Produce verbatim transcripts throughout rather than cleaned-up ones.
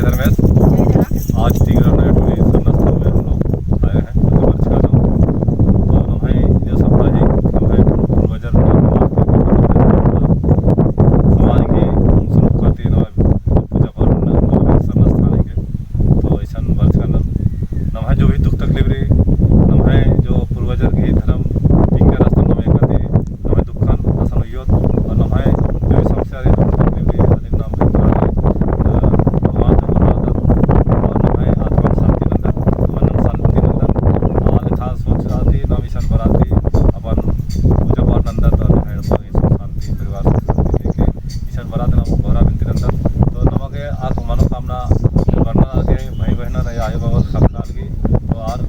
धर्मेस। जय धर्म। आज तिगरा नया टोली सरना स्थल में हम लोग आए हैं, मतलब बरचका नू। तो नम्है जो सप्ताह है, नम्है पूर्वजर, समाज के सुरुवाती नम्है पूजा पाठ नम्है सरना स्थान है के। तो इसन बरचका नू नम्है जो भी दुख तकलीफ रई, नम्है जो पूर्वजर गही धर्म तिंका रअदन नम्है एकासे, नम्है दुखन असन उइयोत, और नम्है जो भी समस्या रई, दुख तकलीफ रई, अदिन नाम बिनती रई, अ, भगवान जो बोलदत, और नम्है आत्मा शांति नन्दत, मन शांति नन्दत, आ लेखा सोच आती, नाम इसन बरआ ती, अपन पूजा पाठ नन्दत, और नम्है शांति, परिवार सुख शांति लेके इसन बरआ ती नाम गोहरा बिनती नन्दत। तो नमा गे आर मनोकामना बरना आर गे भाई बहिनर या आयो बाबर ख़क्खरआ लगी। तो आर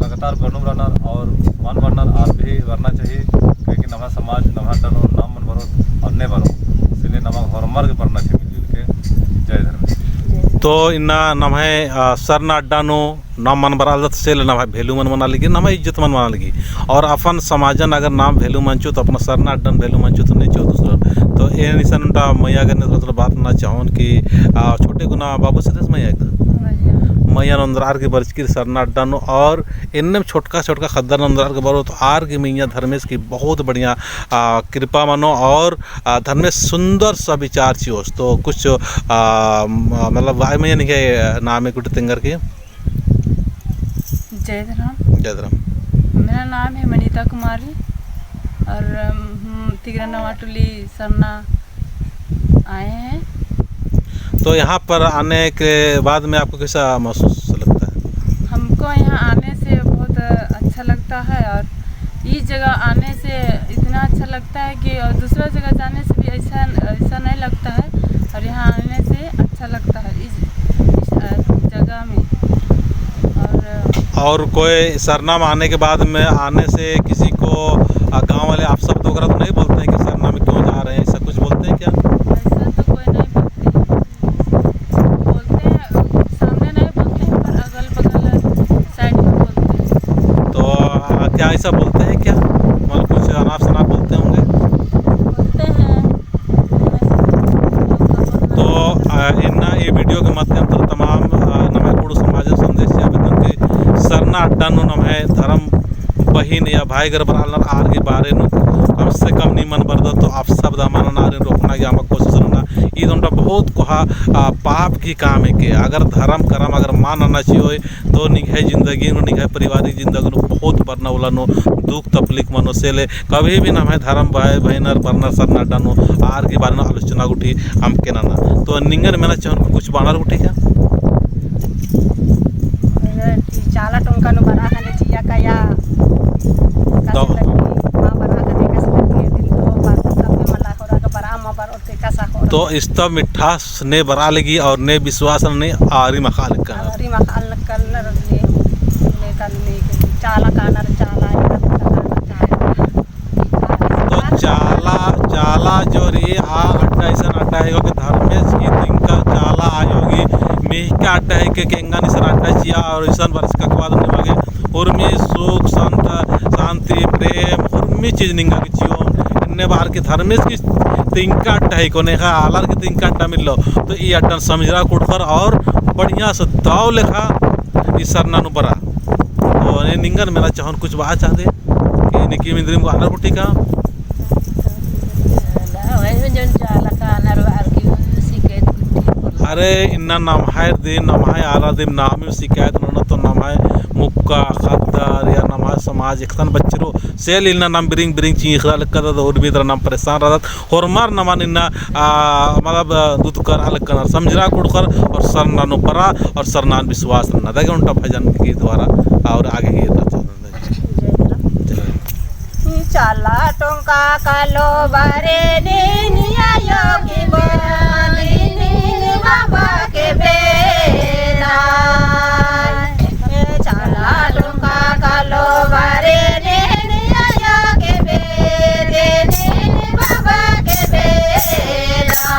लगातार बरनुम रअनर और मल बरनर, आर भी बरना चाहिए, क्योंकि नम्है समाज, नम्है अड्डा नू नाम मल बरओत और ने बरओ, इसलिए नमा होरमर गे बरना चाहिए मिलजुल के। जय धर्मेस। तो इन्ना नम्है, अ, सरना अड्डा नू नाम मल बरआलदत से ले नम्है value मल मना लगी, नम्है इज्जत मल मना लगी। और अपन समाजन अगर नाम value मल चिओत, अपना सरना अड्डन value मल चिओत, तो ने चिओ दूसरा। तो एन इसन ओन्टा मइया गने थोड़ा, थोड़ा बात नना चाहोन कि, आ, छोटे गुना बाबू से देस मइया का? मइया। मइया नंदर आर की बरचकी सरना अड्डा नू और एन्नेम छोटका, छोटका ख़द्दर नंदर आर की बरओ तो आर की मइया धर्मेस की बहुत बढ़िया, आ, कृपा मनो और, आ, धर्मेस सुंदर सा विचार चिओस। तो कुछ, आ, म-, मतलब, आय मइया निंग्है नामे गुट्ठी तेंगर की? जय धर्म। जय धर्म। मेरा नाम है मनीता कुमारी और, अम, हम तिगरा नवा टोली सरना आए हैं। तो यहाँ पर आने के बाद में आपको कैसा महसूस लगता है? हमको यहाँ आने से बहुत अच्छा लगता है और इस जगह आने से इतना अच्छा लगता है कि और दूसरा जगह जाने से भी ऐसा, ऐसा नहीं लगता है और यहाँ आने से अच्छा लगता है इस, इस, अ, जगह में। और और कोई सरना में आने के बाद में, आने से किसी को, अ, गाँव वाले अपशब्द वगैरह तो नहीं बोलते हैं कि सरना में क्यों जा रहे हैं, ऐसा कुछ बोलते हैं क्या? ऐसा तो कोई नहीं बोलते हैं। बोलते हैं, सामने नहीं बोलते हैं, पर अगल बगल side में बोलते हैं। तो, अ, क्या ऐसा बोलते हैं क्या? मतलब कुछ अनाप शनाप बोलते होंगे? बोलते हैं। तो, अ, इन्ना ये video के माध्यम से तमाम, अ, नम्है कुँड़ुख़ समाज संदेश चिआ बेद्दन कि सरना अड्डा नू नम्है धर्म बहिन या भाईगर बरआलनर आर की बारे नू कम से कम नीम मल बरदत, तो अपशब्द मल नना, आरिन रोकना की अमा कोशिश नना। ईद ओन्टा बहुत कोहा, आ, पाप की काम है के। अगर धर्म करम अगर मल नना चिओय, तो निंग्है जिंदगी नू, निंग्है पारिवारिक जिंदगी नू बहुत बरना उल्ला नू दुख तकलीफ मनो। से ले कभी भी नम्है धर्म भाई बहिनर बरनर सरना अड्डा नू आर की बारे नू आलोचना गुट्ठी अमके नना। तो निंगन मेना चाहोन कुछ बअनर गुट्ठी का? अरे, चाला टोंका नू बरआ ख़ने चिआ का या? तो कसे लगी, हाँ, बरआ ख़ने कसे लगी, दिन तो बात सब में मला हो रहा, बरआ मा बरओ ते कसा हो रहा। तो इस्ता मिठास ने बरआ लगी और ने विश्वास ने आरिम अख़आ लक्कन। आरिम अख़आ लक्कन ने, ने कन ने चाला कानर चाला, चाला। तो चाला, चाला जो रई आ अड्डा इसन अड्डा है कि धर्मेस की तिंका चाला आयो गी मिहका अड्डा है कि एंगन इसन अड्डा चिआ और इसन बरचका के बाद निमा गे उर्मी सुख, संत, शांति, प्रेम, उर्मी चीज निंगा गे चिओ। एन्ने बअर की धर्मेस की तिंका अड्डा है, कोने का आलर की तिंका अड्डा मिल्लो। तो ई अड्डन समझरआ कुँड़ुख़र और बढ़िया से दव लेखा ई सरना नू बरआ। तो ने निंगन मेना चाहोन कुछ बआ चाहदे कि निकी मिंदरिम बअनर गुट्ठी का? अरे, इन्ना नम्है दिम, नम्है आलर दिम नाम शिकायत नना तो नम्है मुक्का, ख़द्दर या नम्है समाज एकतन बच्चरो सेल इन्ना नाम बिरिंग बिरिंग चींख़रआ लक्कदत, तो उर्मी दरा नाम परेशान रअदत। होरमर नमन इन्ना, आ, मतलब, आ, दुतकरआ लक्कनर, समझरआ कुँड़ुख़र और सरना नू बरआ और सरना नू विश्वास नना। अदगे ओन्टा भजन की द्वारा और आगे ही रहता। चाला टोंका कालो बारे नीन आयो की बेना, नीन बाबा के बेना। ए चाला टोंका कालो बारे नीन आयो के बेना, नीन बाबा के बेना।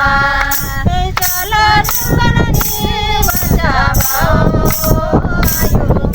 ए चाला टोंका नी बचाओ आयो।